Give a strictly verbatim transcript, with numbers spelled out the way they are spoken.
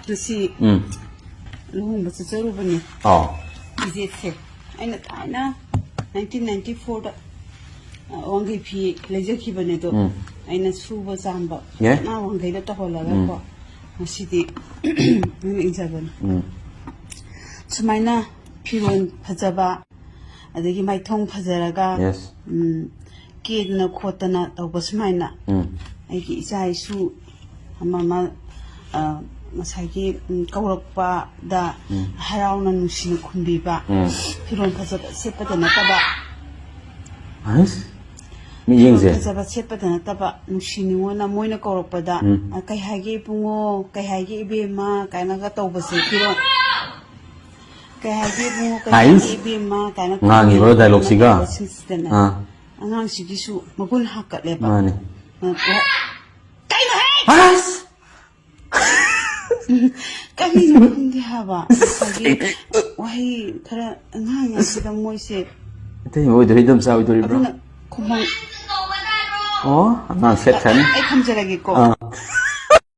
ꯉꯁꯤ ꯎꯝ ꯂꯨꯍꯣꯡꯕ ꯆꯠꯆꯔꯨꯕꯅꯦ꯫ ꯑꯥꯎ ꯐꯤꯖꯦꯠꯁꯦ ꯑꯩꯅ ꯊꯥꯏꯅ ꯅꯥꯏꯟꯇꯤꯟ ꯅꯥꯏꯟꯇꯤ ꯐꯣꯔꯗ ꯋꯥꯡꯈꯩ ꯐꯤ ꯂꯩꯖꯈꯤꯕꯅꯦ ꯑꯗꯣ, ꯎꯝ ꯑꯩꯅ ꯁꯨꯕ ꯆꯥꯝꯕ ꯌꯥꯏ꯫ ꯐꯖꯅ ꯋꯥꯡꯈꯩꯗ ꯇꯧꯍꯜꯂꯒꯀꯣ, ꯉꯁꯤꯗꯤ ꯑꯩꯅ ꯏꯟꯖꯕꯅꯦ꯫ ꯎꯝ ꯁꯨꯃꯥꯏꯅ ꯐꯤꯔꯣꯜ ꯐꯖꯕ, ꯑꯗꯒꯤ ꯃꯥꯏꯊꯣꯡ ꯐꯖꯔꯒ, ꯌꯦꯁ ꯎꯝ, ꯀꯦꯗꯅ ꯈꯣꯠꯇꯅ ꯇꯧꯕ ꯁꯨꯃꯥꯏꯅ ꯎꯝ ꯑꯩꯒꯤ ꯏꯆꯥ ꯏꯁꯨ ꯑꯃ ꯑꯃ, ꯑ, ꯉꯁꯥꯏꯒꯤ, ꯎꯝ, ꯀꯧꯔꯛꯄꯗ ꯍꯔꯥꯎꯅ ꯅꯨꯡꯁꯤꯅ ꯈꯨꯝꯕꯤꯕ, ꯎꯝ ꯐꯤꯔꯣꯜ ꯐꯖꯕ ꯁꯦꯠꯄꯗ ꯅꯠꯇꯕ, ꯑꯁ ꯃꯤꯠꯌꯦꯡꯁꯦ ꯐꯖꯕ ꯁꯦꯠꯄꯗ ꯅꯠꯇꯕ, ꯅꯨꯡꯁꯤ ꯅꯨꯡꯉꯣꯟꯅ ꯃꯣꯏꯅ ꯀꯧꯔꯛꯄꯗ, ꯎꯝ "ꯑ, ꯀꯩ ꯍꯥꯏꯒꯦ ꯏꯕꯨꯡꯉꯣ, ꯀꯩ ꯍꯥꯏꯒꯦ ꯏꯕꯦꯝꯃ?" ꯀꯥꯏꯅꯒ ꯇꯧꯕꯁꯦ, ꯐꯤꯔꯣꯜ, "ꯀꯩ ꯍꯥꯏꯒꯦ ꯏꯕꯨꯡꯉꯣ, ꯀꯩ ꯍꯥꯏꯁ꯫ ꯍꯥꯏꯒꯦ ꯏꯕꯦꯝꯃ?" ꯀꯥꯏꯅ ꯉꯥꯡꯉꯤꯕ ꯀꯧꯔꯛꯄ ꯗꯥꯏꯂꯣꯛꯁꯤꯒ? ꯇꯧꯕꯁꯤꯡꯁꯤꯗꯅꯦ, ꯑꯥ ꯑꯉꯥꯡꯁꯤꯒꯤꯁꯨ ꯃꯒꯨꯟ ꯍꯥꯞꯀꯠꯂꯦꯕ꯫ ꯃꯥꯅꯦ ꯑ, ꯀꯩꯅꯣ ꯍꯦ? ꯑꯁ ꯀꯔꯤꯅꯣ ꯈꯪꯗꯦ ꯍꯥꯏꯕ꯫ ꯉꯁꯥꯏꯒꯤ ꯋꯥꯍꯩ ꯈꯔ ꯉꯥꯡꯉꯤꯉꯩꯁꯤꯗ ꯃꯣꯏꯁꯦ, ꯑꯇꯩ ꯑꯣꯏꯗꯣꯏ ꯏꯗꯣꯝꯆꯥ ꯑꯣꯏꯗꯣꯔꯤꯕ꯭ꯔꯣ? ꯑꯗꯨꯅ ꯈꯨꯝꯃꯣ꯫ ꯑꯣ ꯑꯉꯥꯡ ꯁꯦꯠ ꯈꯔꯅꯤ꯫ ꯑꯩ ꯊꯝꯖꯔꯒꯦꯀꯣ꯫ ꯑꯥ